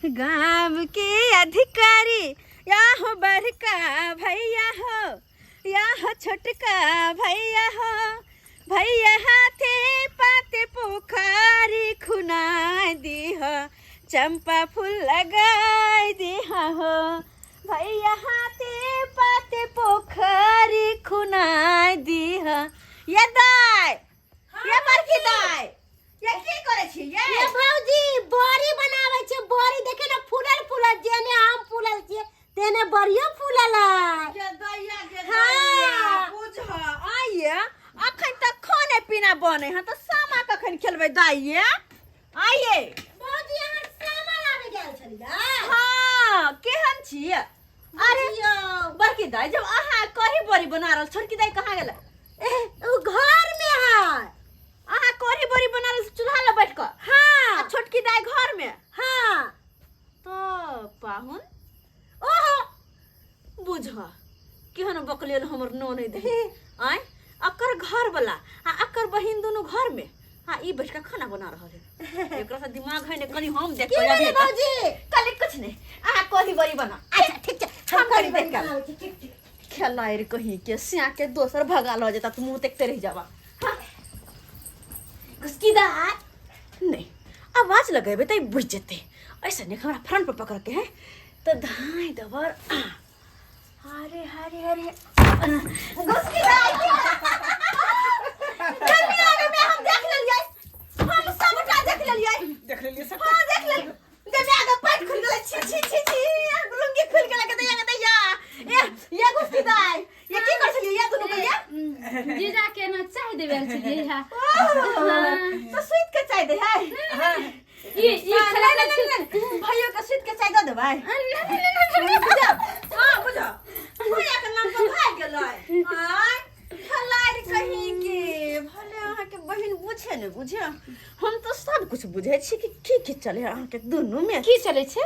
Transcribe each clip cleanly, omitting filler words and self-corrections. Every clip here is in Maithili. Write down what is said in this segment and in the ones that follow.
गाम के अधिकारी या हो बड़का भैया हो या हो छोटका भैया हो, भैया हाथे पाते पोखरी खुनाई दीह, चंपा फूल लगाई दीह हो। भैया हाथे पाते पोखरी खुनाई दीह। ये दाय, ये बड़की दाय, ये की करे छी ये? ये भौजी बड़ी बनावे छे, बड़ी देखे ना फूलल फूलल, जेने आम फूलल छे तेने बड़ियो फूलल है। ये दैया, ये हाँ। दैया, बुझ आइए अखन तक खाने पीना बने हँ तऽ सामा कखन खेलबै दाइये? आइए भौजी अहाँ सामा लाबे गेल छलियै? हाँ, केहन छी? अरे बड़की दाई, जब अहाँ कढ़ी बड़ी बना रहल, छोटकी दाई कहाँ गेलै? ए, उ घर में है। अहाँ कढ़ी बड़ी बना रहल चूल्हा लग बैठ कऽ? हाँ। आ छोटकी दाई घर में? हाँ। तो पाहुन ओहो बुझ केहन बकलेल हमर ननैद है। आँय, अकर घर वाला आ अकर बहिन दुनू घर में, हाँ ई बैठ के खाना बना रहल है। एकरा से दिमाग है ने कनी, हम देख की के भेलै भौजी? कल कुछ नहीं, अहाँ कढ़ी बड़ी बना। अच्छा ठीक छै, हम कढ़ी बड़ी देख के बनाबै छी, ठीक ठीक। खेलाइर कहीं के सिया के दोसर भगा ल जेता, तू मुंह देखते रह जाबा। हाँ। घुसकी दाय नहीं आवाज लगेबे त बुझ जेते। ऐसे नहीं हमरा फ्रंट पर पकड़ के है तो धाई दबर। अरे हरे हरे घुसकी दाय, जल्दी आगे में हम देख लेलियै, हम सबटा देख लेलियै। देख लेलियै सब? हाँ देख लेलियै। जब आगे पैट खुल गेलै, छी छी छी छी, लुंगी खुल गेलै के दैया के दैया। ए ये घुसकी दाय, ये की कर छलियै ये दुनू के ये? जीजा के ना चाय देवे आयल छलियै हा। तो सुइत के चाय दे है। ई ई हाँ, खेला नहीं, नहीं, नहीं, नहीं, भाइयों के सुइत के चाय दऽ देबै। बुझा, हाँ बुझा, भैया के नाम पर भाग गेलै। आय खेलाड़ि कहीं के, भले अहाँके बहिन बुझे ने बुझे, हम तो सब कुछ बुझे छी कि की की चले अहाँके दुनू में। की चलै छै,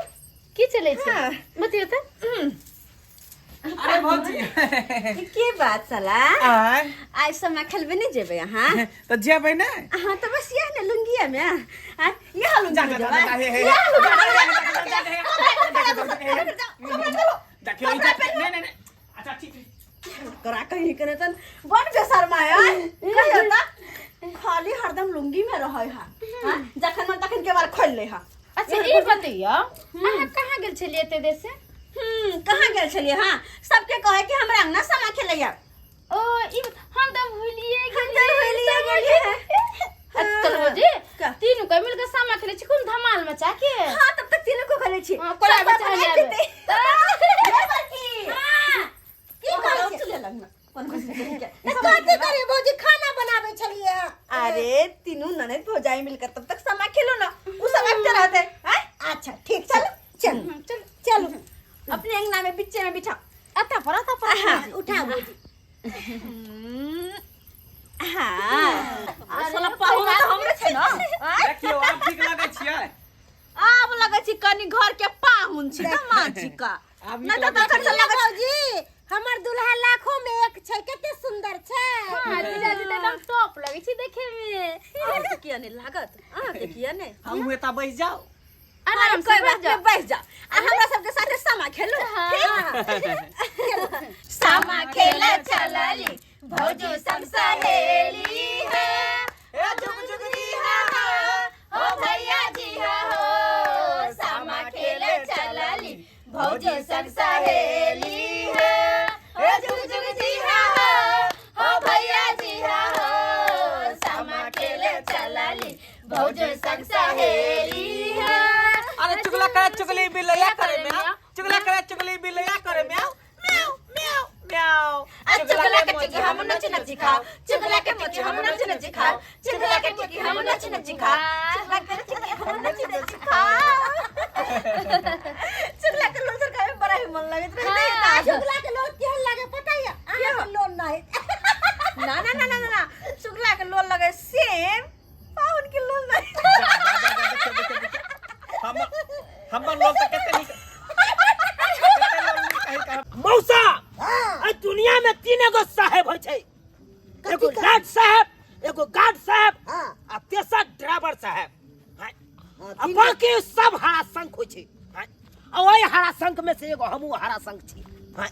की चलै छै? हाँ। बतियौ तऽ। अरे भौजी, की बात चला? आय आइ समय खेलबे नहीं जेबै अहाँ? तऽ जेबै ने। अहाँ तऽ बस यह ने लुंगिया में आ यह लुंगी जा में जा जा जेबै। जा, हे हे यह लुंगी जा जा जा जा जा, देखियौ ई नहीं नहीं नहीं, अच्छा ठीक ठीक। करा कहीं करे तन बड़ बेशर्मा है कहियो त खाली हरदम लुंगी में रहै हा। हाँ, जखन मन तखन के बार खोल ले हा। अच्छा ई बतैयौ, अहाँ कहाँ गेल छलियै एते देर से? कहाँ गेल छलियै? हाँ सबके कहे कि हमरा अंगना समा खेलैया। ओ ई हम तऽ भूलिए हम तऽ भूलिए गेलियै। चल भौजी, का? तीनू के मिल के सामा खेलै छी, खूब धमाल मचा के। हाँ तब तक तीनों को खेलै छी। हाँ, कोला सब बच्चा अपन ले आबि आबे। जेतै। ये बड़की। हाँ, की कहै छी? चूल्हा लगना। कोन खुशी कहीं के। तऽ कथी करी भौजी, खाना बनाबै छलियै। अरे तीनों ननद भौजाई मिलकर तब तक समा खेलो ना, उ सब आबिते रहते हैं। अच्छा ठीक, चलो चलो चल चलो। अपने अंगना में बिच्चे में बिठाओ। अता पर, अता पर। हाँ, उठा भौजी। हाँ साला पाहुन तऽ हमरे छै ना। आँय? देखियौ आब ठीक लगै छियै? आब लगै छी कनी घर के पाहुन छी का माँ छी का। आब नीक नहीं तऽ लगै तखन से लगै छी। भौजी हमर दुल्हा लाखों में एक छै, कते सुंदर छै। हाँ जीजाजी तऽ एकदम टॉप लगै छै देखे में। अहाँके किया नहि लागत? अहाँके किया नहि? हमहूँ एतऽ बैस जाउ? आराम से कोई बैठ बात जाओ। नहीं, बैठ जाओ आ हमरा सबके साथे सामा खेलू। ठीक, सामा खेले चलली भौजी सब सहेली है, ओ जुग जुग जी हा हो, ओ भैया जी हा हो। सामा खेले चलली भौजी सब सहेली है, ओ जुग जुग जी हा हो, ओ भैया जी हा हो। सामा खेले चलली भौजी संग सहेली है। अरे चुगला करे चुगली बिलैया करे म्याऊ, चुगला करे चुगली बिलैया करे म्याऊ म्याऊ म्याऊ म्याऊ। आ चुगला के टिकी हम नच नच खाओ, चुगला के टिकी हम नच नच खाओ, चुगला के टिकी हम नच नच खाओ, चुगला के टिकी हम नच नच खाओ। चुगला के लोल सरकार में बड़ा ही मन लगैत रहे नहीं ता? चुगला के लोल केहन लागे पता ये? अहाँ के लोल नहीं। ना ना ना ना ना ना, चुगला के लोल लगे सेम पाहुन के लोल नहीं। जा, जा, जा, जा, देखियौ, देखियौ, देखियौ। हमर हमर लोल तऽ कते नीक, कते लोल नीक है कहब। मौसा, एहि दुनिया में तीन एगो साहेब होइ छै, एगो लाट साहेब, एगो गार्ड साहेब हाँ। आ तेसर ड्राइवर साहेब। हाँ, आ बाकी सब हरा शंख होइ छै। आँय? आ ओहि हरा शंख में से एगो हमहूँ हरा शंख छी। आँय?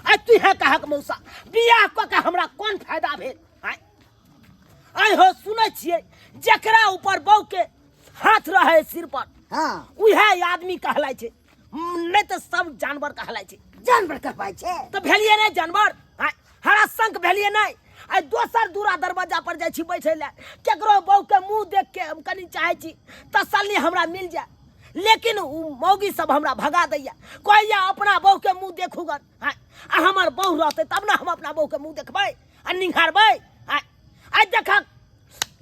आइ तुहे कहक मौसा, बियाह कऽ के हमरा कोन फायदा भेल? आँय? आइ हो सुनै छियै जकरा ऊपर बहू के हाथ रहे सिर पर, हाँ, उएह आदमी कहलाइ छै, नहि तऽ सब जानवर कहलाइ छै। जानवर कहबाइ छै तऽ भेलियै नहि जानवर? आँय? हरा शंख भेलियै नहि? आइ दोसर दूरा दरवाजा पर जाइ छी बैठै लए, केकरो बहू के मुँह देख के हम कनि चाहै छी तसल्ली हमरा मिल जाय, लेकिन उ मौगी सब हमरा भगा दैया, कहैया अपना बहू के मुँह देखू गन। आँय? आ हमर बहू रहतै तब ने हम अपना बहू के मुँह देखबै आ निहारबै। आँय? आइ देखक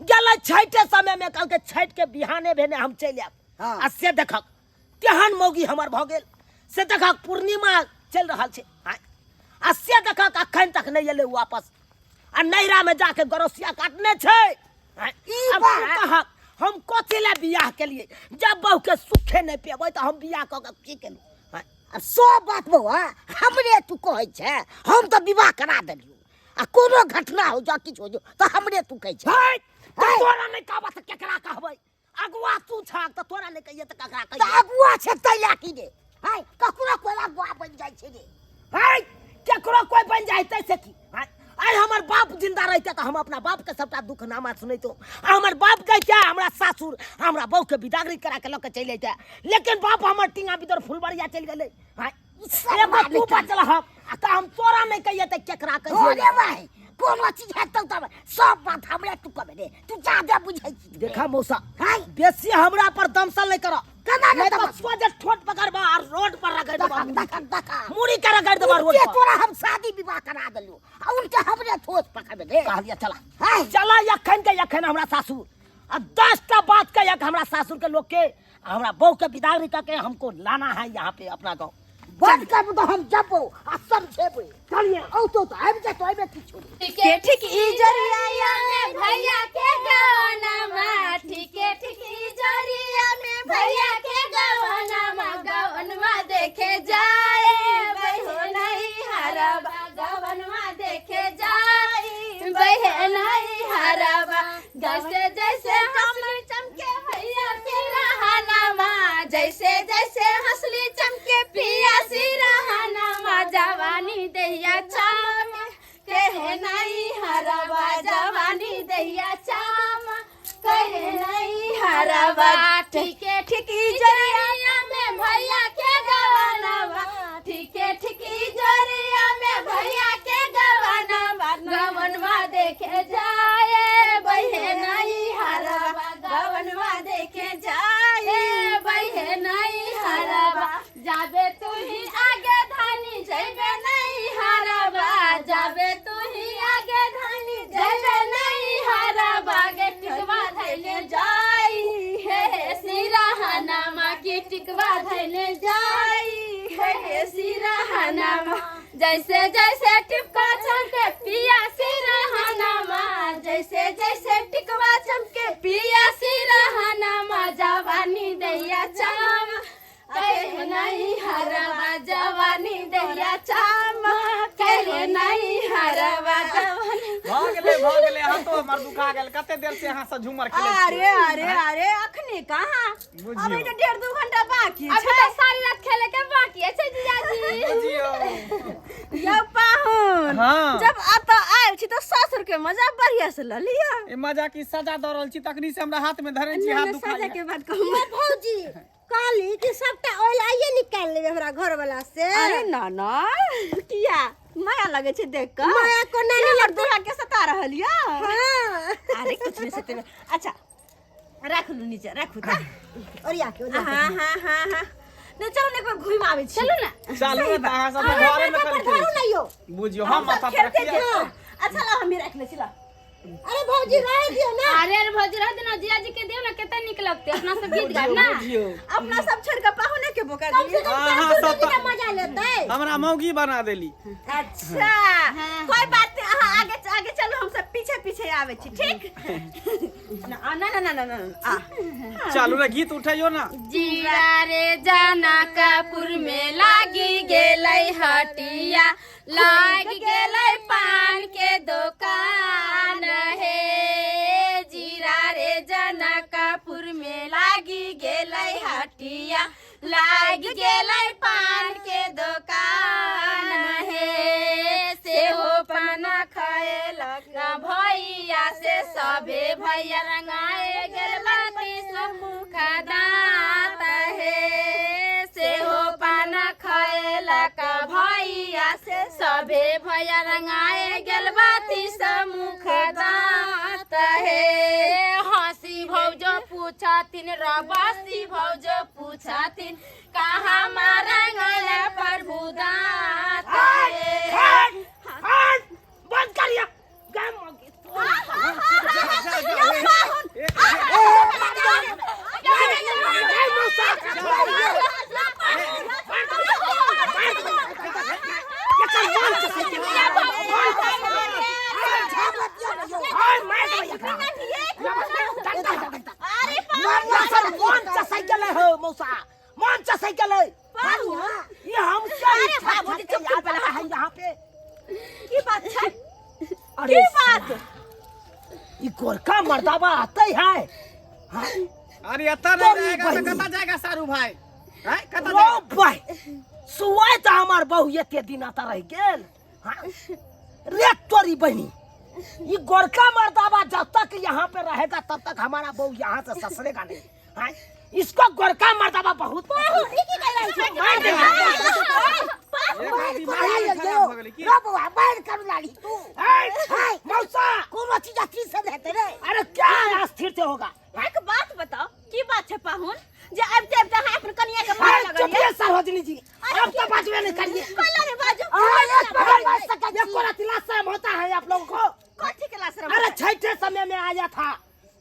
गेलै छठे समय में, कहलकै छठ के बिहाने भेने हम चलि आयब। हाँ। आ से देखक तेहन मौगी हमर भऽ गेल, से देखक पूर्णिमा चलि रहल छै। आँय? आ से देखक अखन तक नहि एलै वापस, आ नैहरा में जाके गरोसिया काटने छै। आँय? ई आब बात। तू कहक हम कथी लए बियाह केलियै? जब बहू के सुखे नहि पेबै तऽ हम बियाह कऽ के की केलहुँ? आँय? आब सब बात बौआ हमरे तू कहै छै, हम तऽ विवाह करा देलियौ, आ कोनो घटना हो जा किछु हो जो तऽ हमरे तू कहै छै। है, तऽ है। तोरा नहि कहबऽ तऽ केकरा कहबै? अगुआ तू छाक तऽ तोरा नहि कहिए तऽ ककरा तऽ कहिए? अगुआ छै तै लए की रे? है, ककरो कोइ अगुआ बनि जाइ छै रे? है, केकरो कोइ बनि जाइ तै से की? है, आइ हमर बाप जिंदा रहिते तऽ हम अपना बाप के सबटा दुख नामा सुनैतो, आ हमर बाप जैते हमरा सासुर, हमरा बहू के बिदागरी करा के लऽ के चलि अइते, लेकिन बाप हमर टींगा बिदर फुलबरिया चलि गेलै। है, ई सब एगो बात तू नहि बचल हक, आ तऽ हम तोरा नहि कहिए तऽ केकरा हो कहिए? रे भाई, कोनो चीज हेतौ तब सब बात हमरे तू कहबे रे, तू ज्यादा बुझै छी। देखा मौसा, है? बेसी हमरा पर दमसल नहीं करो। केना नहि नहीं तो दमसल? सोझे ठोट पकड़बा आ रोड पर रगड़ देबा। देखा, देखा, देखा। मुड़ी के रगड़ देबा रोड उनके पर। तोरा हम शादी विवाह करा देलियो आ उनके हमरे ठोस पकड़बे रे। कहलिए चला। है? चला अखन के अखन हमरा सासुर, आ 10टा बात कहिया के हमरा सासुर के लोग के, आ हमरा बहू के बिदागरी करके हमको लाना है यहाँ पे अपना गाँव। बंद करबो तऽ हम जबो आ समझेबो। चलिए। औतो तऽ आबि जेतो, एहिमे किछु नहि। ठीके ठीक इजरिया में भैया के गवनमा, ठीके ठीक इजरिया में भैया के गवनमा, गवनमा देखे जाए बहे नहीं हरबा, गवनमा देखे जाए बहे नहीं हरबा, जैसे जैसे हंसली चमके भैया सिरहनमा, जैसे जैसे हंसली चमके पिया सिरहनमा, जवानी दैया चाम कहे नहीं हरबा, जवानी दैया चाम कहे नहीं हरबा, ठीके ठीक जरिया में भैया के गवनवा, ठीके ठीक जरिया में भैया के गवनवा, गवनवा देखे जाए बहे नहीं हरबा, गवनवा देखे जाए बहे नहीं हरबा, जाबे तू ही आगे धानी जैबे नहीं हरबा, जाबे तू ही आगे धानी जैबे नहीं हरबा, गे टिकवा धैले जाई हे सिरहनामा, की टिकवा धैले जाई हे सिरहनामा, जैसे जैसे टिपका चमके पिया सिरहनामा, जैसे जैसे टिकवा चमके पिया सिरहनामा, जवानी दैया चाम कहे नहीं हरवा, जवानी दैया चाम कहे नहीं हरवा, जवानी। भऽ गेलै, भऽ गेलै, हाथो हमर दुखा गेल। कते देर से अहाँ से झूमर खेलै छी? अरे अरे अरे, अखनी कहाँ? बुझियौ। अभी तऽ 1.5-2 घंटा बाकी अभी छै। तऽ सारी रात खेले के बाकी छै जीजाजी। बुझियौ। यौ पाहुन, हाँ। जब एतऽ आयल छी तऽ ससुर के मजा बढ़िया से लऽ लिअ। ए मजा की सजा दऽ रहल छी, तखनी से हमरा हाथ में धरे छी, हाथ दुखा सजा के बात कहू। ये भौजी कहली कि सबटा ऑयल आइए निकाल लेबै हमरा घर वाला से। अरे ना ना, किया माया लगे छै देख कऽ? माया कोना नहि हमर दूल्हा के सता रहल यऽ। हाँ। अरे कुछ नहीं सतेबै। अच्छा राखू नीचे राखू तऽ। ओरिया के, ओरिया के। हाँ हाँ हाँ हाँ, नहीं चलो ना एक बार घूम आबै छी। चलू ना। चलू ने तऽ अहाँ सब तऽ घरे में खाली धरू खेलै ना यौ। छी। बुझियौ हम सब माथा पर खेलते रखियै। थे। अच्छा ला हम भी रख ले छी ला। अरे भौजी रह दियो ना। अरे अरे भौजी रह देना, जीजाजी के दियो ना, कितना निक लगते अपना सब गीत गाब ना। बुझियौ। अपना सब छोड़ के पाहुने के बोका कम से दियो। कम अहाँ सासुर सब में भी तऽ तऽ मजा लेतै। हमरा मौगी बना देली। अच्छा कोई बात नहीं, अहाँ आगे आगे चलो, हम सब पीछे पीछे आवे छी। ठीक ना ना ना ना ना ना, आ चलू ने गीत उठैयो ना। जीरा रे जनकपुर में लागी गेलै हटिया, लाग गेलै पान के दुकान हे, जीरा रे जनकपुर में लागी गेलै हटिया, लाग गेलै पान के दोकान हे सेहो पान खएलक भैया से सभे भैया रंगाए गेल बाती मुखा दाँत हे सेहो पान खएलक भैया से सभे भैया रंगाए गेल बाती मुख दाँत हे हंसी भौजो पूछथिन रबसी भौजो पूछथिन कहाँ रंगल प्रभु दाँत हे। बंद करिए गाम यहाँ पे की बात छै अरे की बात ये गोरका मर्दाबा आता ही है हाँ? अरे एतऽ नहीं तोरी जाएगा तो बहिनी। कतऽ जाएगा सारू भाई हैं कतऽ रो जाएगा भाई सुआए तो हमार बहू एते दिन आता रह गेल हाँ? रे तोरी बहनी ये गोरका मर्दाबा जब तक यहाँ पे रहेगा तब तक हमारा बहू यहाँ से ससरेगा नहीं हाँ? इसको गोरका मर्दाबा बहुत मार देगा। एक दिमाग खराब भऽ गेलै की रो बौआ मारि करू लाली तू ऐ, मौसा कोनो चीज अथी से हेतै रे अरे क्या अस्थिर से होगा एक बात बताओ की बात छै पाहुन जे आबिते आबिते अहाँ अपन कनिया के मारे ऐ, लगलियै चुपिए सरोजिनी जी अब तो बाजबे नहीं करिए कहला रे बाजू अहाँ एक बार बाजि सकै ये छी कोरा तिला शर्म होता है आप लोगों को कथी के लाशरम अरे छठे समय में आया था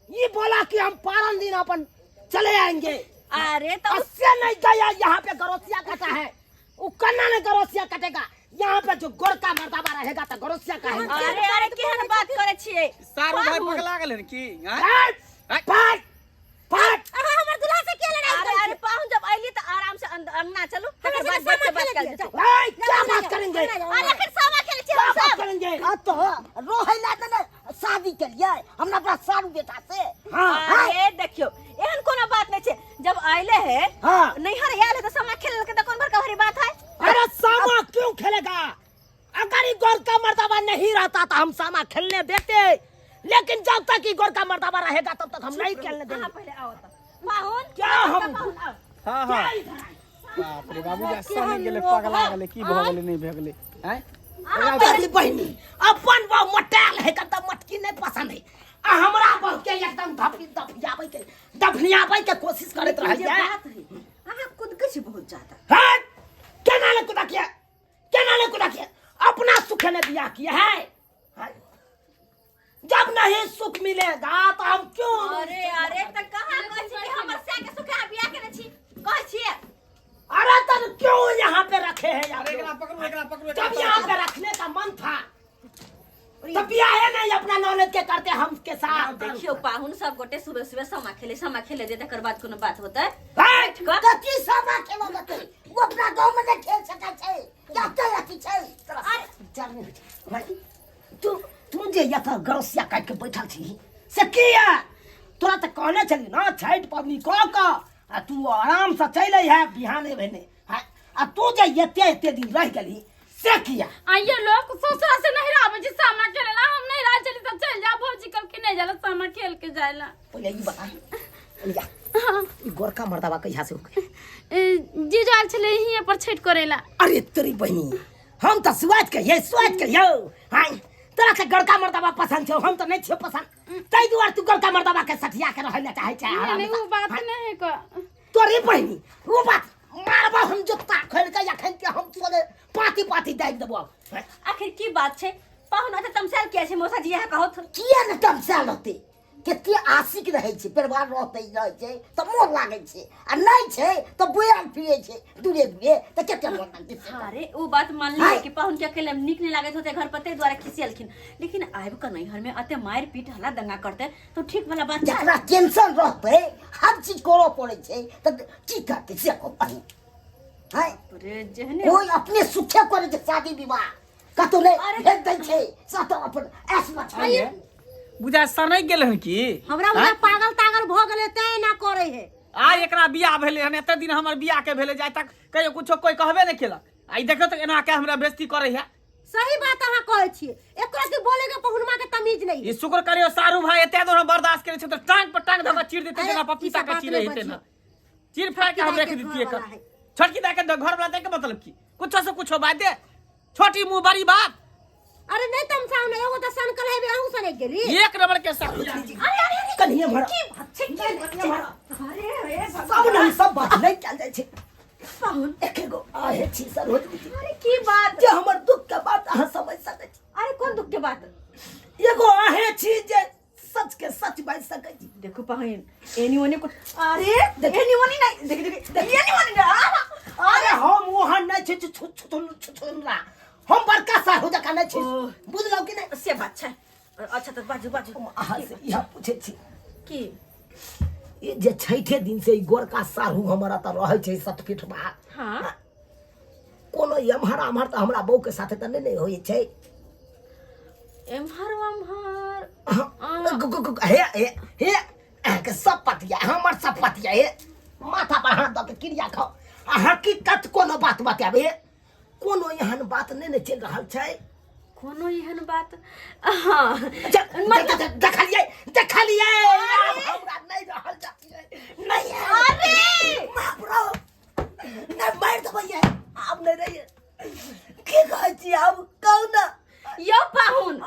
ये बोला कि हम पारन दिन अपन चले आएंगे अरे तो उससे नहीं गया यहाँ पे गरोसिया कटा है वो कन्ना ने गरोसिया कटेगा यहाँ पे जो गोरका मर्दाबा रहेगा तो गरोसिया का है अरे अरे केहन बात करै छियै सारू भाई पगला गेलै की हैं फट फट अहाँ हमर दुल्हा से किया लड़ाई अरे अरे पाहुन जब अइली तऽ आराम से अंगना चलू हमरा तकर बाद संगे बैठ के सामा बात खेलै कयल जेतै ए, क्या बात करेंगे अरे एखन सामा खेलै छियै क्या हम बात सब करेंगे आ तो रोहै ला तऽ ने शादी केलियै हमरा अपना सारू बेटा से हाँ अरे देखियौ एहन कोनो बात नहीं छै जब अइले है हाँ। नैहर आयल है तऽ सामा खेल के तऽ कोन बड़का भारी बात है अरे सामा क्यों खेलेगा अगर ये गोरका मर्दाबा नहीं रहता तो हम सामा खेलने देते लेकिन जब तक ये गोरका मर्दाबा रहेगा तब तक हम नहीं खेलने अहाँ देंगे पहिले आओ तऽ पाहुन क्या हम पाहुन आओ हाँ हाँ बाप रे बाबू जा सनी गेलै पगला गेलै की भऽ गेलै नहि भऽ गेलै हैं तोरी बहिनी अपन बहु मोटायल है तब मटकी नहीं पसंद है आ हमरा बहु के एकदम धफी दफियाबै के दफनियाबै के कोशिश करैत रहै जे है बात है अहाँ कुदकै छी बहुत ज्यादा हट केना ने कुदा किया केना ने कुदा किया अपना सुख ने दिया किया है हैं? जब नहीं सुख मिलेगा तो हम क्यों अरे अरे तऽ कहाँ कहै छी कि हमर सै के सुख अहाँ बियाह केने छी कहै छियै अरे तब क्यों यहाँ पे रखे हैं यार अरे एकरा पकड़ू एकरा पकड़ू जब यहाँ पे रखने का मन था तो बियाह है नहीं अपना नॉलेज के करते हम के साथ देखियौ पाहुन सब गोटे सुबह सुबह सामा खेले सामा खेले जे तकर बाद कोनो बात होतै हट! कथी सामा खेलऽ देतै ओ अपना गाँव में नहि खेल सकै छै कते अथी छै चल नहीं भाई तू तू जे यथा गरसिया काट के बैठल छी से किया तोरा तऽ कहने छली ना छठि पबनी कऽ कऽ आ तू आराम से चलि अइहे बिहाने भेने हाँ, आ तू जे एते एते दिन रहि गेली से किया आइए लोग ससुरा से नहीं आवे छी सामा खेलेला हम नहीं रह चली तब चल जा भौजी कल के नहीं जाला सामा खेल के जाएला पहिले ई बता जा ई गोरका मर्दाबा कहिया से हो गई जी जाल छले हियां पर छठ करेला अरे तेरी बहिनी हम तऽ सुआज के ये सुआज के यौ हाय तोरा के गोरका मर्दाबा पसंद छौ हम तऽ नहि छियौ पसंद ताहि दुआरे तू गोरका मर्दाबा के सठिया के रहै लए चाहै छै नहीं आराम नहीं से। वो बात नहीं है का तोरे बहिनी ओ बात मारबा हम जुत्ता खोल के अखन के हम तोरे पाती पाती दाबि देबो आखिर की बात छै पाहुन अते तमसायल किया छै मौसा जी यहाँ कहत किया ने तमसायल होतै कते आशिक रहै छै परिवार रहतै रहै छै तऽ मोन लागै छै आ नहि छै तऽ बोयल फिरै छै दूरे दूरे तऽ कते मोन लागै छै अरे ओ बात मान लियै कि पाहुन के अकेले में नीक नहीं लागैत होते घर पर ताहि दुआरे खिसियलखिन लेकिन आबि कऽ नैहर में अते मारि पीट हल्ला दंगा करते तो ठीक वाला बात छै जकरा टेंशन रहतै हर चीज करऽ पड़ै छै तऽ की करतै से कहू अहीं आँय अरे जेहने कोइ अपने सुखे करै छै शादी विवाह कतौ नहि अरे- भेज दै छै सब तऽ अपन ऐश में छै बुझा सनकि गेल हन की हमरा बुझा पागल तागल भऽ गेलै तैं एना करै है आइ एकरा बियाह भेलै हन, एते दिन हमर बियाह के भेलै जाय तक कहियो कुछो कोई कहबे नहि केलक। आइ देखो तऽ एना के हमरा बेइज्जती करै है। सही बात अहाँ कहै छियै, एकरा के बोले के पहुनमा के तमीज नहीं। ई शुक्र करियो सारू भाई एते दूर हम बर्दाश्त करे छै तऽ टांग पर टांग धऽ के चीर देते, अरे, जेना ई पपीता सब के बात चीरे नहि हेतै ना। बजियौ। चीर फाड़ के हम दाई रख के दितियै घरवाला एकर। है। छोटकी दाई के घर वाला के मतलब की? कुछो से कुछो बात दे, छोटी मुंह बड़ी बात। अरे नहीं तुम सामने एगो तो सनकल है, अहूं सनक गेली। एक नंबर के साथ। अरे अरे अरे कनिए भरा की बात छै, की बात छै? अरे अरे सब नहीं सब बात नहीं कयल जाइ छै। पाहुन एके गो आहे छी सरोज जी। अरे की बात जे हमर दुख के बात अहाँ समझ सकै छी। अरे कोन दुख के बात? एगो आहे छी जे सच के सच बाजि सकै छी। देखो पाहुन एनी ओनी को, अरे एनी ओनी नहीं, देख देख देख एनी ओनी ना। अरे हम ओहन नहीं छी छु छु छु छु छु हम बड़का साहु जकाँ नहीं छी, ओ। बुझलहुँ कि नहीं? से बात छै। अच्छा तऽ बाजू बाजू। हम अहाँ से इएह पूछै छी की ई जे छठे दिन से ई गोरका साहु हमर एतऽ रहै छै सतपीठमा। हाँ। कोनो एम्हर आम्हर तऽ हमरा बहू के साथे तऽ नहि ने होइ छै। एम्हर ओम्हर हाँ, गु- गु- गु- हे हे हे अहाँके सब पतिया हमर सब पतिया हे माथा पर हाथ दऽ के क्रिया खाओ। आ हकीकत कोनो बात बताबे, कोनो एहन बात नहि ने चलि रहल छै। कोनो एहन बात? हाँ। अच्छा, देखलियै देखलियै आब हमरा नहि रहल जातियै नहीं। अरे बाप रो नहि मारि देबै आब नहि रहियै। की कहै छी आब कहू ने। यौ पाहुन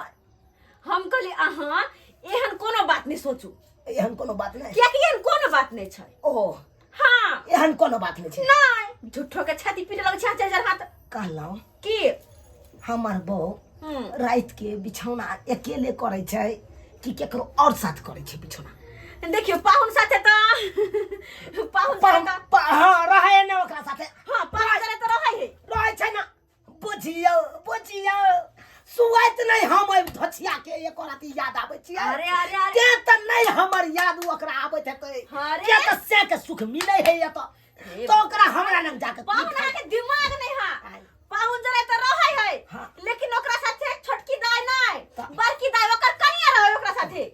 हम कहली अहाँ एहन कोनो बात नहीं सोचू। एहन कोनो बात नहीं? कियाकि एहन कोनो बात नहीं छै। ओ हाँ एहन कोनो बात नहीं छै। नहीं झूठो के छाती पीटे लगे छै चार हाथ। कहलहुँ की हमर बहू राति के बिछौना अकेले करै छै कि केकरो और साथ करै छै बिछौना? देखियो पाहुन साथे तऽ पाहुन साथे तऽ हाँ रहै ने ओकरा साथे। हाँ पाहुन साथे तऽ रहै है। रहै छै ना। बुझियौ बुझियौ सुआइत नहीं हम ओहि धोछिया के एको राति याद आबै छियै। अरे अरे अरे के तऽ नहीं हमर याद ओकरा आबैत हेतै। अरे। के तऽ से के सुख मिलै है एतऽ तो ओकरा हमरा लग जाके की पाहुन खाइ? अहाँके दिमाग नहीं है। आय। पाहुन जरा तऽ रहै है। हाँ। लेकिन ओकरा साथे छोटकी दाई नहीं तऽ- बड़की दाई ओकर कनिया रहै ओकरा साथे।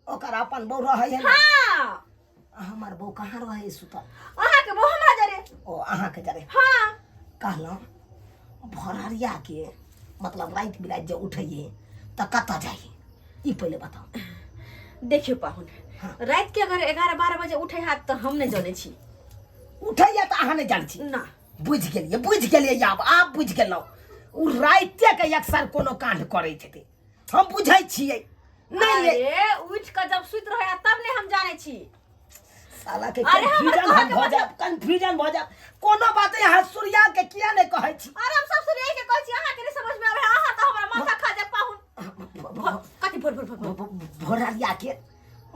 ओकर अपन बहू रहै है ना? हाँ। हमर बहू कहाँ रहै है सुतल? अहाँके बहू हमरा जरे। ओ अहाँके जरे। हाँ। कहलहुँ भोरहरिया के मतलब राति बिराति जे उठैये तऽ कतऽ जाइए ई पहिले बताउ। देखियौ पाहुन हाँ। राति के अगर 11-12 बजे उठे हाथ तऽ हम नहीं जानै छी। उठैया तऽ अहाँ नहीं जानै छी? ना। बुझि गेलियै बुझि गेलियै आब आब बुझि गेलहुँ। ओ रातिए के अक्सर कोनो कांड करै छथिन हम बुझै छियै। नहीं अरे उठ के जब सुति रहै तब नहीं हम जानै छी। साला के अरे हमर कंफ्यूजन कहऽ हम के भऽ मतलब- जायब, कंफ्यूजन भऽ जायब। कोनो बात नहीं, अहाँ सूर्या के किया नहीं कहै छी? अरे हम सब सूर्या के कहै छी, अहाँ के नहीं समझ में आबै, अहाँ तऽ हमरा माथा खा जायब पाहुन। कथी भोर भोर भोर भोर? भोरहरिया के,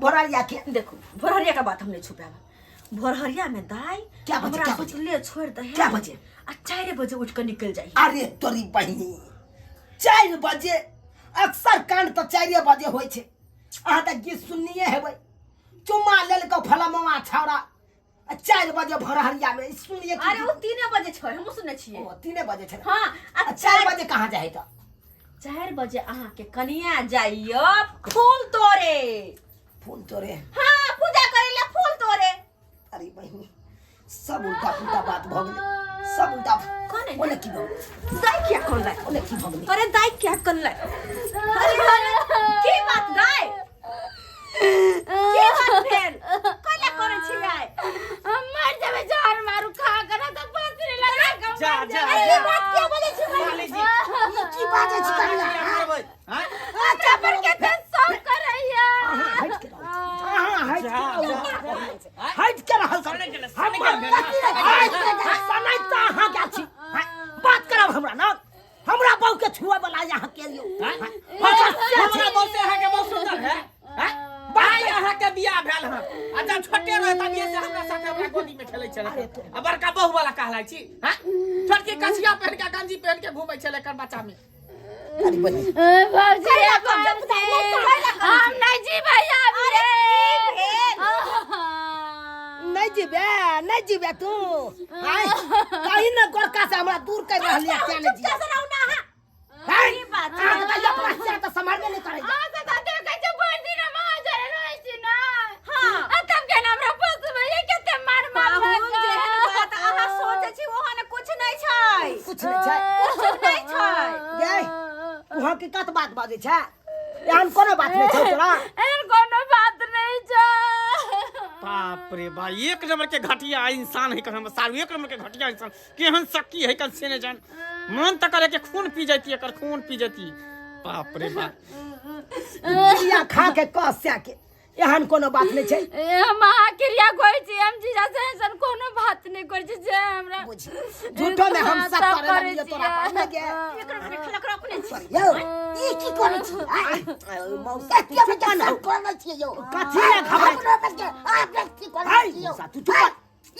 भोरहरिया के। देखो भोरहरिया के बात हम नहीं छुपाएब। भोरहरिया में दाई क्या बजे, हमरा क्या बजे? सुतले छोड़ दे। क्या बजे? आ 4 बजे उठ के निकल जाई। अरे तोरी बहिनी 4 बजे अक्सर कांड तऽ 4 बजे होइ छै। अहाँ तऽ गीत सुननिये हेबै, चुम्मा लेलको फलमवा छौड़ा आ 4 बजे भोरहरिया में सुनिए कि अरे वो 3 बजे छै, हमहूँ सुनै छियै। ओ 3 बजे छै। हाँ, आ आ 4 बजे कहाँ जाइ तऽ? 4 बजे अहाँ के कनिया जाइयो फूल तोड़े। फूल तोड़े? हाँ पूजा करे ला फूल तोड़े। अरे बहिनी सब उल्टा पुल्टा बात भऽ गेलै, सब उल्टा। कौन है? ओने की भऽ गेलै? दाई क्या करलै? ओने की भऽ गेलै? अरे दाई क्या करलै? अरे अरे की बात दाई? की बात भेल? कैला करै छी आइ? हम मर जेबै जहर मारू खा कर तऽ फांसी लगा के जा जा अरे जा। ई बात किया बोलै छी भाई? साली जी। ई की बाजै छी कनिया? मरबै, हाँ? अच्छा पर के तऽ सब करैया। अहाँ हटि के रहू, अहाँ हटि के जा, रहू, जा, हटि के रहल सब। सनकि गेलै, हमर सनकि गेलै। पति सनकि तऽ अहाँ के छी। हाँ, बात करब हमरा ना, हमरा बहू के छुए वाला यहाँ के लियो। हाँ? हमरा हमरा बहू से अहाँके बहुत सुंदर है, हाँ? भाई अहाँके बियाह भेल हन आ जब छोटे रहे तभिए से हमरा साथे हमरा गोदी में खेलै छलै। आ बड़का बहू वाला कहलाई छी, हाँ? छोटकी कछिया पहन के गंजी पहन के घूमै छलै एकर बच्चा में। अरे बहिनी। भौजी, हम नहीं जीबै आब रे। नहीं जीबे, नहीं जीबे तू। आय, कहीं ना गोरका से हमरा दूर कर रहल है, क्या नहीं जीबे? चुपचाप से रहू ना अहाँ। हाय, की बात छै? अहाँ तऽ अपना से तऽ सम्हारबे नहि करै। अहाँ से तऽ देखै छी भरि दिन हम अहाँ जरे रहै छी ना। हाँ। आ तब केना हमरा पोसबै? ये कते ओहन कुछ नहीं छै। कुछ नहि छै। कुछ नहीं छै। गे, तू हकीकत बात बाजै छै, एहन कोनो बात नहि छौ तोरा। एहन कोनो बात नहीं छै। बाप रे बा, एक नंबर के घटिया इंसान है कन सारू, एक नंबर के घटिया इंसान केहन शक्की है कन से ने जान, मन त करे के खून पी जैती, एकर खून पी जैती। बाप रे बाप। क्रिया खा के कह के एहन कोनो बात नहि छै। ए, हम अहाँ क्रिया करै छी, हम जीजा से ऐसन कोनो बात नहि करै छी जे हमरा झूठो में हम सब सब करे करै लगलियै तोरा पर ने गे। एकरो अपने खलक रखने छी। यौ, ई की करै छी आँय? मौसा, तू एते चुप बच्चा न सब हो। करै छियै यौ। कथी लए घबराइ हमरो बच्चा आप व्यक्ति करै हाय, छियै यौ। मौसा, तू चुप कर।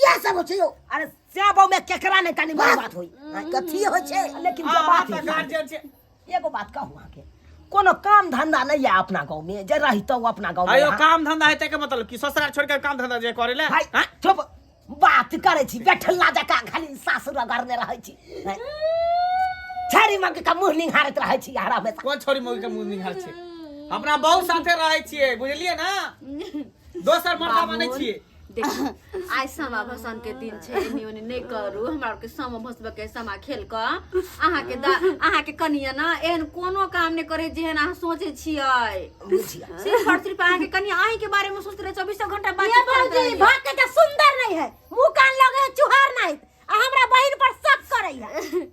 इएह सब होइ छै यौ। अरे श्याबो में केकरा नहि कनी मोनी बात होई। कथी होइ छै? लेकिन जे बात है, गार्जियन छै। एगो बात कहू अहाँके, कोनो काम धंधा नहीं है अपना गाँव में जे रहितो अपना गाँव में। अयो अहाँ- काम धंधा हेतै के मतलब की ससुराल छोड़ के काम धंधा जे करे ले? भाई हाँ? चुप, बात करे छी बैठला जका खाली सासुर गरने रहै छी, छाड़ी मग का मुंह निहारत रहै छी हर हमेशा। कोन छोरी मौगी के मुंह निहार छै? अपना बहू साथे रहै छियै, बुझलियै ना? दोसर मर्दा बनै छियै। देखू, आइ सामा भसान के दिन छै, एनी ओनी नहि करू। हमरा आरके सामा भसबे के सामा खेल कऽ अहाँके दा अहाँके कनिया ना एहन कोनो काम नहि करे जेहन अहाँ सोचै छियै। बुझिया सिर्फ और सिर्फ अहाँके कनिया अहीं के बारे में सोचते रहे, चौबीसों घंटा ये बातचीत करैत भौजी रहैया। भाग के तो सुंदर नहीं है, मुंह कान लगे है चुहार नहीं, आ हमरा बहिन पर शक करे है।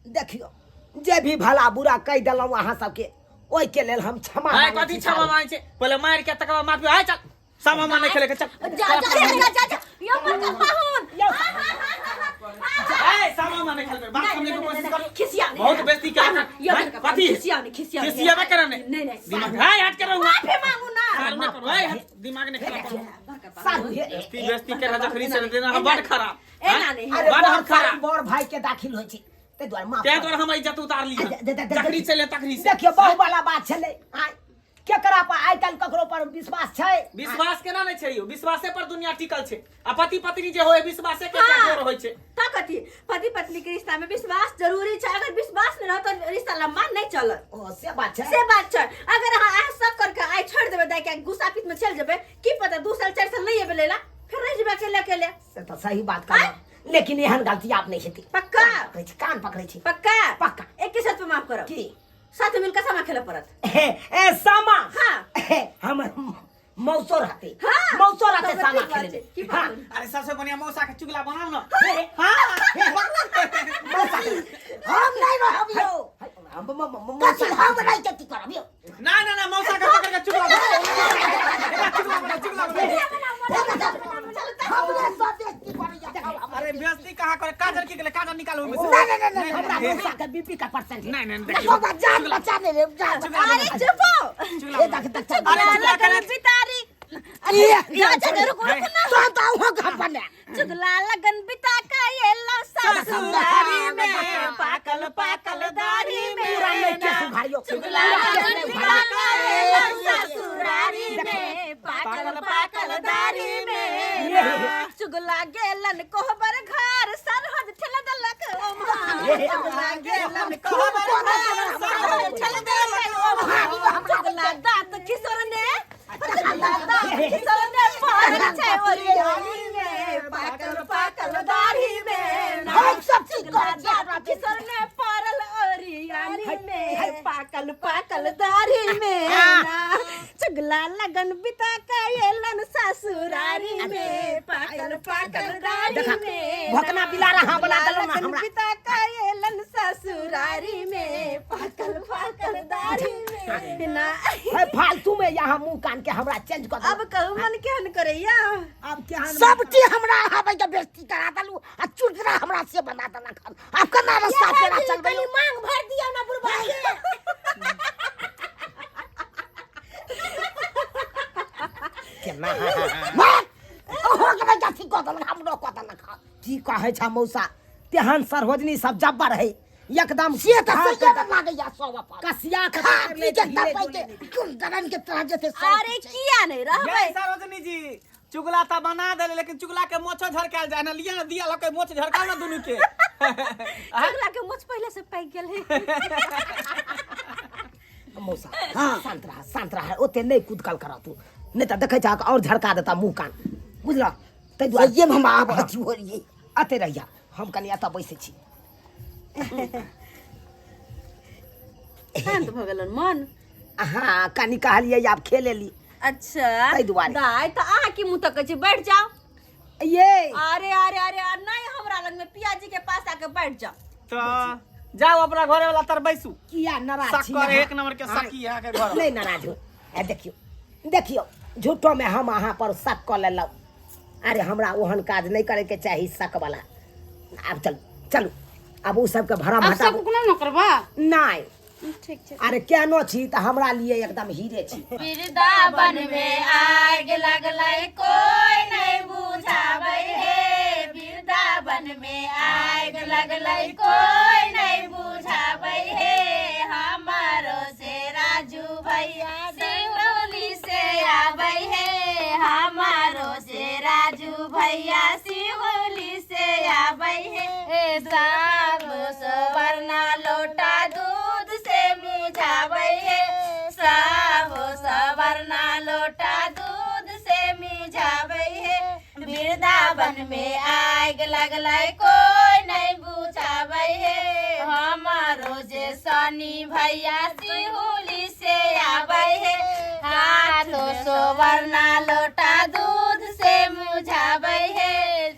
देखियो, जे भी भला बुरा कह देलहुँ अहाँ सबके, ओहि के लेल हम क्षमा आय मांगै कथी छी। क्षमा मांगै छै? पहिले मारि के तकर बाद माफी। आय चल, सामा माने खेले के चल। जा जा जा जा जा जा यो बड़का पाहुन। यौ, ए सामा माने खेलबे, बात समझे के कोशिश करू। खिसिया नहीं। बहुत बेइज्जती केलक हन। यो हैं? बड़का पाहुन, कथी? खिसिया नहीं, खिसिया नहीं। खिसियाबे करे ने। नहीं, नहीं, दिमाग हाय हट के रहू। माफी मांगू ना। सारू ने करू, हाय हट, दिमाग ने खराब करू। बड़का पाहुन। सारू हे बेइज्जती बेइज्जती के राजा खरी से देना हम बड़ खराब। ए नानी, अरे बड़ बड़ हम खराब। बड़ भाई के दाखिल होइ छै ताहि दुआरे माफ ते कर। तोरा हम इज्जत उतार ली। दे- दे- दे- दे- तकरी चले तकरी से। देखियो, बहु वाला बात छलै। आय केकरा पर आइ काल्हि ककरो पर विश्वास छै? विश्वास केना नहि छै यौ? विश्वासे पर दुनिया टिकल छै, आ पति पत्नी जे होय विश्वासे के हाँ। जोर होइ छै। तऽ कथी, पति पत्नी के रिश्ता में विश्वास जरूरी छै। अगर विश्वास नहीं रहत तऽ रिश्ता लंबा नहीं चलत। ओ से बात छै। से बात छै। अगर अहाँ आइ शक करके आइ छोड़ि देबै दाइ के, गुस्सा पीत में चलि जेबै, की पता 2 साल 4 साल नहीं एबै लैला, फेर रहि जेबै अकेले अकेले। से तऽ सही बात कहलहुँ, लेकिन एहन गलती आब नहि हेतै। पक्का? कान पकड़ै छी, कान पकड़ै छी। पक्का? पक्का। एके शर्त पर माफ करब। की? साथ मिलकर सामा खेले पड़त। हे, ए सामा। हाँ। हे, हमर मौसो रहते। हाँ। मौसो रहते तब सामा ठीक बात खेले छै। में। की हाँ। बात? अरे सबसे बढ़िया मौसा के चुगला बनाउ ना। मौसा के। हम नहीं रहब यौ। है, हम म- म- म- कथी मौसा हम नहीं कथी करब यौ? ना ना ना, मौसा के पकड़ के चुगला बनाउ। एकरा चुगला बनाउ, चुगला बनाउ। हमरे सब बेइज्जती करैया। अरे बेइज्जती कहाँ करे? काजर की गेलै? काजर निकालू ओहिमे से। नहीं, नहीं, नहीं, नहीं, हमरा मौसा के बीपी का परसेंट है। नहीं नहीं, देखो देखियौ। बा, जान बचा ले रे, जान बचा ले। अरे चुप हो। चुगला ए बनाउ। देख देख चल। अरे चुगला करे। बितारी ये, जा जा जा, रुको रुको ना। तो तो हो घर बने। चुगला लगन बिता का ये लो ससुरारी में, पाकल पाकल दाढ़ी में। पूरा नहीं केस उघाड़ियो। चुगला पूरा केस लगन नहीं बिता उघाड़ियो। का ये लो ससुरारी में, पाकल पाकल दाढ़ी में। चुगला गेलन कोहबर घर, सरहद ठेल देलक ओम्हार। चुगला गेलन कोहबर घर, सरहद ठेल देलक ओम्हार। चुगला दाँत खिसोरने, चुगला दाँत खिसोरने पड़ल छै ओरियानी में, पाकल पाकल दाढ़ी में। हम सब चीज चुगला करै छियै, दाँत खिसोरने पड़ल ओरियानी में, पाकल पाकल दाढ़ी में। चुगला लगन बिता का एलन ससुरारी में, पाकल पाकल दाढ़ी देखा, में। भकना बिलारा हाँ बना देलहुँ ना लगन हमरा। बिता का एलन ससुरारी में, पाकल पाकल दाढ़ी में ना। है, फालतू में यहाँ मुंह कान के हमरा चेंज कर अब कहू मन केहन करैया? अब केहन सब चीज हमरा आबै के बेइज्जती करा देलू आ चुटरा हमरा से बना देलक हन। आब केना रास्ता फेरा चलबै? कनी मांग भर दियौ ना बुढ़बा के। केना भाग! अहाँ के बेइज्जती कऽ देलक, हमरो कऽ देलक हन। की कहै छ मौसा, तेहन सरोजनी सब जब्बर है एकदम। से तऽ खा सहिए के मे लागैया सब अपन। कसिया के खा पकड़ पी ले के धीरे दबै डोले के कुल के तरह जेतै सब अरे किछु। किया नहीं रहबै? जय सरोजनी जी, चुगला त बना देले, लेकिन चुगला के मोछो झड़कायल जाय ना। लिया ना दिया लके मोछ झड़काओ ना दुनू के। चुगला के मोछ पहले से पाकि गेल है। मौसा, शांत रह, शांत रह, ओते नहि कुदकल कर तू, नहि तऽ देखै छहक और झड़का देता मुंह कान, बुझलह? ताहि दुआरे सहिए मे हम आब अथी हो रहियै। अते रहिया। हम कनि एतऽ बैसै छी। शांत भऽ गेलन मन? हाँ, कनि कहलियै आब खेल एली। अच्छा। ताहि दुआरे। दाइ, तऽ अहाँ की मुँह तकै छी? बैठ जाउ। ये अरे अरे अरे अरे, नहीं, हमरा लग में पियाजी के पास आके बैठ जाओ। तऽ जाउ अपना घरे वाला तर बैसू। किया नाराज छी शक्कर अहाँ? एक नंबर के सकी अहाँके घर। नहीं नाराज हो। ए देखियो देखियो, झूठो में हम अहाँ पर शक कऽ लेलहुँ। अरे हमरा ओहन काज नहीं करे के चाही शक वाला। आब चलू चलू, आब ओ सबके भरम आब हटाबू। सब कोनो न करबा? नहीं। ठीक छै। अरे केहनो छी तऽ हमरा लिए एकदम हीरे छी। वृंदावन में आग लगलै कोई नहीं बुझाबै हे, वृंदावन में आग लगलै कोई नहीं बुझाबै हे, हमारो से राजू भैया सिंगरौली से आबै हे, हमारो से राजू भैया सिंगरौली से आबै हे, साबु सवरना लोटा दूध से मिझाबै हे, साबु सवरना लोटा दूध से मिझाबै हे, वृंदावन में आग लगलै कोई नहीं बुझाबै हे, हमारो जे सनी भैया सिहुली से आबै हे, हाथो सोवरना लोटा दूध से मुझाबै हे,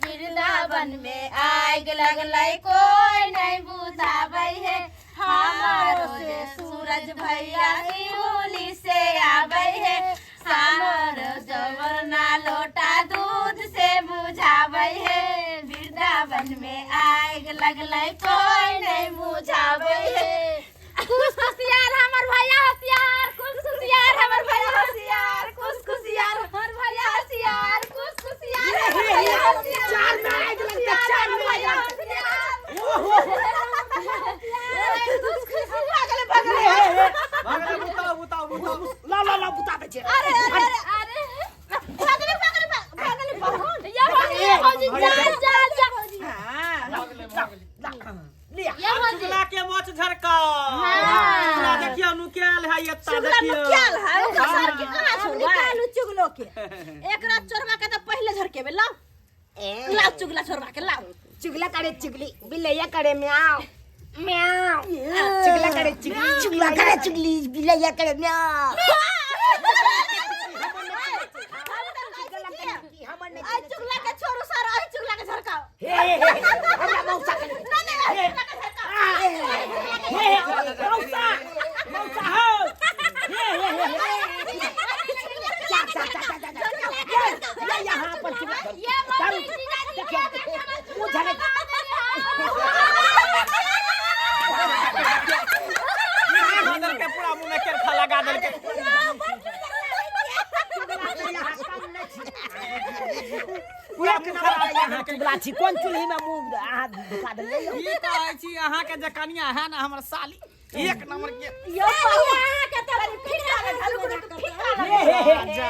वृंदावन में आग लगलै कोई नहीं बुझाबै हे, हमारो जे सूरज भैया सिहुली से आबै हे, हमारो जवरना लोटा दूध से बुझाबै हे, वृंदावन में आग लगलै कोई नहीं बुझाबै हे। खुश खुशियार हमर भैया होशियार, खुश खुशियार हमर भैया होशियार, खुश खुशियार हमर भैया होशियार, खुश खुशियार हमर भैया होशियार। चार में आगि लगतै, चार में आगि लगतै। खुश खुश भगले, बुताओ बुताओ बुताओ। ला ला ला, बुता दै छै। अरे अरे अरे, अरे भागले भागले भागले भागले। या भौजी, या भौजी, जा जा जा। भगले भगले। ला, लिया। या भौजी। चुगला के मोछ झरकाओ। चुगला देखियो नुकायल है एत्ता। चुगला देखियो नुकियाल है ओकरा सर के कहाँ अब छोड़बै? निकालू चुगलो के। एकरा चोरबा के तऽ पहिले झरकेबै। लाउ लाउ, चुगला चोरबा के लाउ। चुगला करे चुगली, बिलैया करे म्याऊ म्याऊ। चुगला करे चुगली, चुगला करे चुगली, बिलैया करे म्याऊ। आई चुगला के छोड़ू सर, आई चुगला के झरकाओ। हे हे हे, हमरा मौसा के नहीं नहीं, आई चुगला के झरकाओ। हे हे, मौसा मौसा हो। हे हे हे हे, जा जा जा जा जा जा, ये ये यहाँ पर चुगला करो। ये दारू, मम्मी जीजाजी देखियो, के मुँह झरे। बदल के पूरा मुंह में केरखा लगा देलकै। पूरा मुंह खराब कऽ अहाँ देलकै। चुगला छी, कोन चूल्ही में मुँह अहाँ ढुका देलियै यौ? ई कहै छी अहाँके जे कनिया है ने हमर साली, एक नंबर के। यो अहाँके तऽ फीका लगे, रुक रुक, फीका लगे। हे हे हे, जा।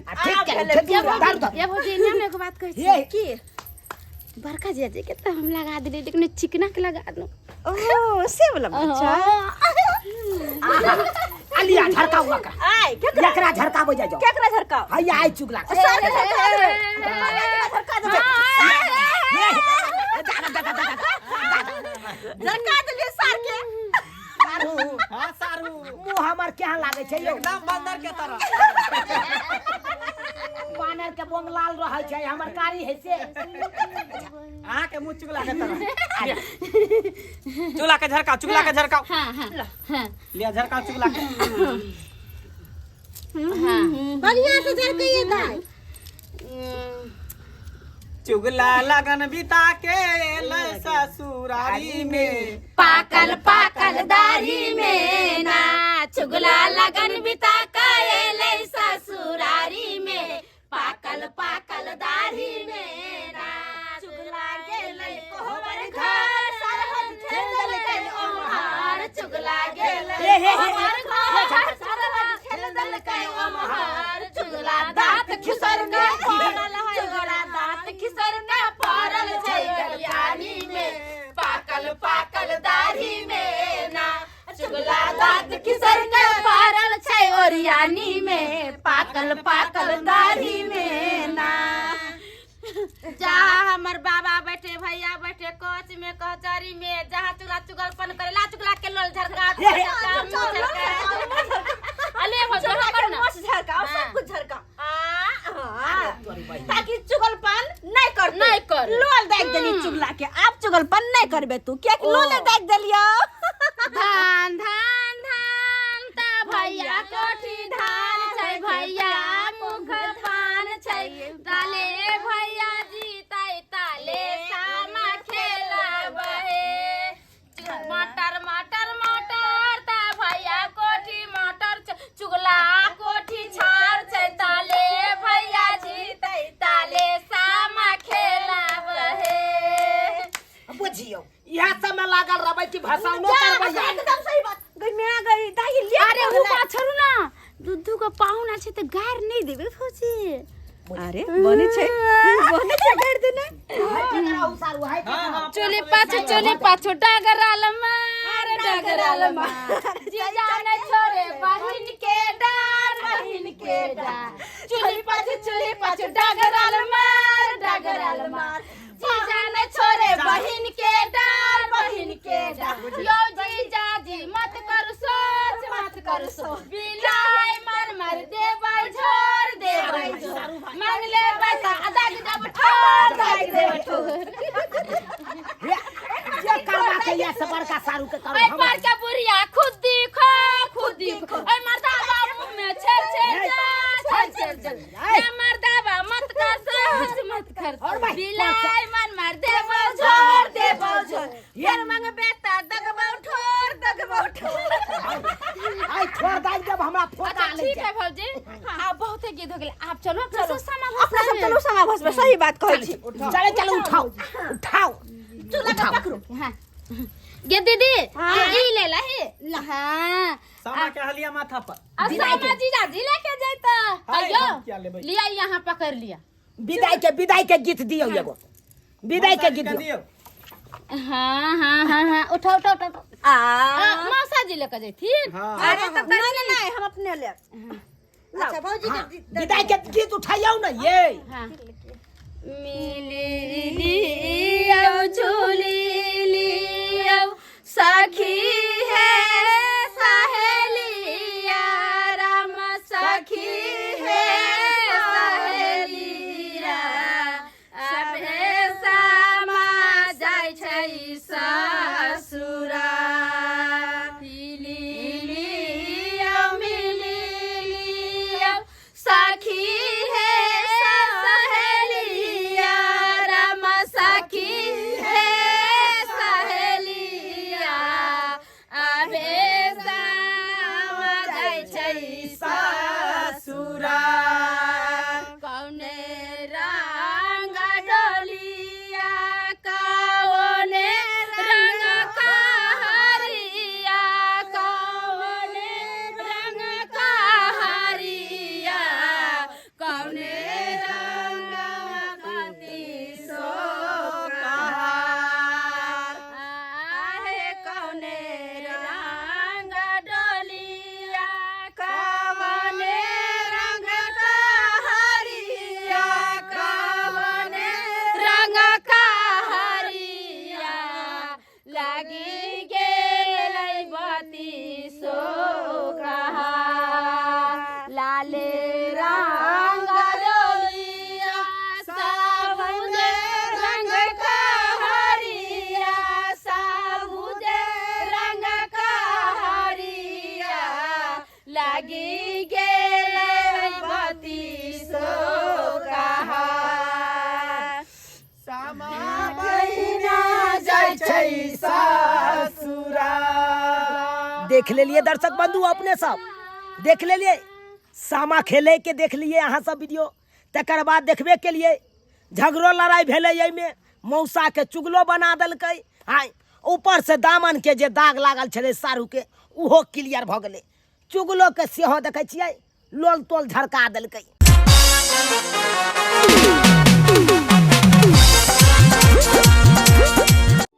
आ ठीक केलहुँ, ठेकी दारू दऽ। या भौजी, एने हम एगो बात कहै छी। हे। की बड़का जीजाजी के तऽ हम लगा देलियै, लेकिन चिकना के लगा दू। ओ से वाला बच्चा। आ लिया, झरकाउ एकरा। आय केकरा? एकरा झरकाबै जाइ जाउ। केकरा झरकाओ? हैया आइ चुगला के। सर के झरका देबै, झरका देबै। हे, हे, जा, जा, जा, जा, जा। झरका देलियै सर के। सारू। हाँ सारू। मुँह हमर केहन लागै छै यौ? एकदम बंदर के तरह। बानर के बोंग लाल रहै छै, हमर कारी है से। अहाँके मुँह चुगला के तरह। लिअ। चुगला के झरकाओ, चुगला के झरकाओ। हाँ हाँ हाँ। लिअ, झरकाओ चुगला के। बढ़िया से झरकैये दाइ। चुगला लगन बिता के एलै ससुरारी में, पाकल पाकल दाढ़ी में ना, चुगला लगन बिता के एलै ससुरारी में, पाकल पाकल दाढ़ी में ना, चुगला गेलै कोहबर घर, सरहद ठेल देलकै ओम्हर, चुगला गेलै हे, हे, हे। कोहबर घर, सरहद ठेल देलकै ओम्हर, चुगला दाँत खिसर के पड़ल, चुगला दाँत खिसर के पड़ल छै गलियारी में, पाकल पाकल दाढ़ी में ना, चुगला दाँत खिसर के पड़ल छै ओरियानी में, पाकल पाकल दाढ़ी में ना। जहाँ हमर बाबा बैठे भैया बैठे कोच में कचहरी में जहाँ चुगला चुगलपन करे ला चुगला के लोल झरका झरका, मुंह झरका। अले भौजी चुगला करू के ना मोछ झरकाओ हाँ। सब कुछ झरकाओ आ, आ, ताकि चुगलपन नहीं कर नहीं कर। लोल देख देली चुगला के आप चुगलपन नहीं करबे तू किया कि लोल देख देलियो धान धान धान ता भैया कोठी धान छै भैया मुख पान छै ताले भैया जीतै ताले सामा खेलाबै मटर मटर मटर ता भैया कोठी मटर छै चुगला कोठी छार छै ताले भैया जीतै ताले सामा खेलाबै। बुझियौ इएह सब में लागल रहबै कि भसाउनो करबै एकदम सही बात गई मैं गई दाई ले अरे उ बात छोड़ू ना दूधू के पाहुन छै तऽ गार नहि देबै भौजी। अरे बने छै बने छै कर देना। हाँ, हाँ। चुली पाछू चुली पाछू डगराल मार डगराल मार जीजा ने छोड़े बहिन के डार बहिन के डार चुली पाछू डगराल मार डगराल मार जीजा ने छोड़े बहिन के डार बहिन के डार यो जीजा जी मत करू सोच मत करू सोच बिलाई मार मार देबै झोर देबै झोर मांग ले पैसा दाग देब ठोर दाग देब ठोर। जे करबा के ये से बड़का सारू के करू ऐ हम। पर के बुढ़िया खुद दिखो खुद दिखो ऐ मर्दाबा मुंह में छेड़ छेड़ छेड़ छेड़ छेड़ ए मर्दाबा मत कर सहज मत कर और भाई, बिलाई मन मार देबो झोर देबो झोर फिर मंगबे त दगबौ ठोर दगबौ ठोर। आइ छोड़ दाइ जब हमरा फोटा अच्छा ले ठीक है भौजी आप बहुत गीत हो गेल आप चलो अपना सब सामा अपना सब चलू समा भसबे सही बात कहै छी। चले चलो उठाओ उठाओ चूल्हा के पकड़ू। हाँ गे दीदी तू ई ले ला हे हाँ सामा के हलिया माथा पर आ सामा जीजा जी लेके जैता हाय, अयो हम क्या लेबै? लिया यहाँ पकड़ लिया। विदाई के गीत दियौ एगो विदाई के गीत दियौ। दियौ। हाँ हाँ हाँ हाँ उठाओ उठाओ उठाओ उठाओ। आ मौसा जी लेके जैथिन। हाँ। अरे तो नहीं नहीं नहीं हम अपने ले। अच्छा भौजी के विदाई के गीत उठाइयौ ना ये। हाँ मिली लियौ झूली लियौ सखी है सहेलिया राम सखी है सहेलिया अभे सामा जाइ छै ससुरा मिली लियौ मिली लियौ सखी है सहेलिया राम सखी है सहेलिया अभे सामा जाइ छै ससुरा कौने रंग डोलिया कौने रंग कहरिया कौने रंग कहरिया कौने रंग कति सोकहार आहे कौने रंग डोलिया कौने रंग कहरिया कौने रंग कहरिया लागी गेलै बती सोकहार लाले रंग डोलिया साबुजे रंग कहरिया साबुजे रंग कहरिया लागी गेलै बती सोकहार सामा बहिना जाइ छै ससुरा। देख लेलिए दर्शक बंधु अपने सब देख लेलिए सामा खेले के देख लिए अहाँ सब वीडियो तकर बाद देखबे के लिए झगड़ो लड़ाई भेलै एहिमे मौसा के चुगलो बना देलकै आइ ऊपर से दामन के जे दाग लागल छलै सारू के उहो क्लियर भऽ गेलै चुगलो के सेहो देखै छियै लोल तोल झरका देलकै।